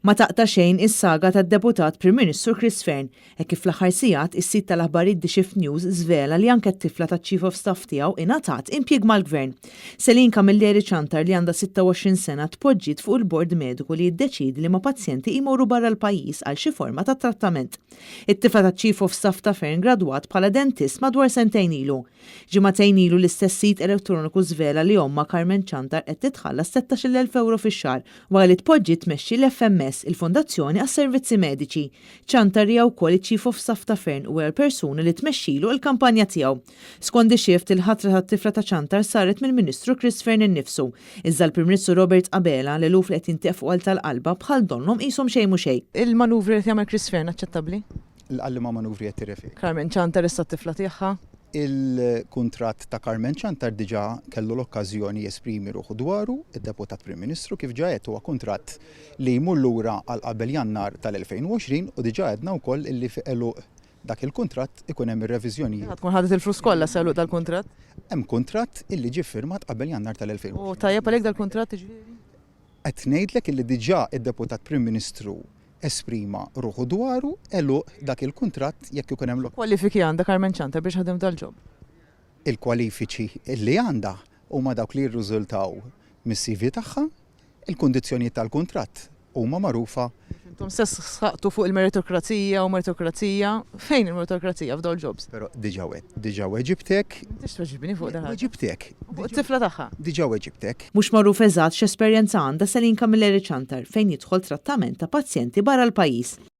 Ma taqta' xejn is-saga tad-Deputat Prim Ministru Chris Fearne, hekk kif fl-aħħar sigħat is-sit tal-aħbarijiet The Shift News żvela li anke t-tifla taċ-Chief of Staff tiegħu ingħatat impjieg mal-Gvern. Celine Camilleri Ciantar li għandha 26 sena tpoġġiet fuq il-bord mediku li jiddeċiedi liema pazjenti jmorru barra l-pajjiż għal xi forma ta' trattament. It-tifla taċ-Chief of Staff ta' Fearne gradwat bħala dentist madwar sentejn ilu. Ġimagħtejn ilu l-istess sit elettroniku żvela li ommha Carmen Ciantar qed titħallas 16,000 ewro fix-xahar wara li tpoġġiet tmexxi l-FMS, il-Fondazzjoni għas-Servizzi Mediċi. Ciantar hija wkoll iċ-Chief of Staff ta' Fearne u hija l-persuna li tmexxilu l-kampanja tiegħu. Skont The Shift, il-ħatra tat-tifla ta' Ciantar saret mill-Ministru Chris Fearne innifsu. Iżda l-Prim Ministru Robert Abela, l-eluf li qed jintefqu għal tal-qalba bħal donnhom qishom xejn mhu xejn. Il-manuvri li qed jagħmel Chris Fearne aċċettabbli? Għal liema manuvri qed tirreferi? Carmen Ciantar issa t-tifla tagħha. Il-kuntratt ta' Carmen Ciantar diġà kellu l-okkażjoni jesprimi ruħu dwaru d-Deputat Prim Ministru. Kif ġa għedt huwa kuntratt li jmur lura għal qabel Jannar tal-2020 u diġà għedna wkoll illi fi għeluq dak il-kuntratt ikun hemm ir-reviżjonijiet. Ħa tkun ħadet il-flus kollha sa għeluq dal-kuntratt? Hemm kuntratt illi ġie ffirmat qabel Jannar tal-2020. U tajjeb għalik dal-kuntratt jiġifieri? Qed ngħidlek illi diġà id-Deputat Prim Ministru esprima ruħu dwaru għeluq dak il-kuntratt jekk ikun hemm l. X'kwalifiki għandha Carmen Ciantar biex ħadem dal-job? Il-kwalifiċi li għandha huma dawk li jirriżultaw mis-CV tagħha. Il-kundizzjonijiet tal-kuntratt huma magħrufa. Intom stess sħaqtu fuq il-meritokrazija u meritokrazija. Fejn il-meritokrazija f'dawn il-jobs? Però diġà diġà weġibtek. M'intix tweġibni fuq dal-ħaġa. Weġibtek. Fuq it-tifla tagħha. Diġà weġibtek. Mhux magħruf eżatt x'esperjenza għandha Celine Camilleri Ciantar fejn jidħol trattament ta' pazjenti barra l-pajjiż.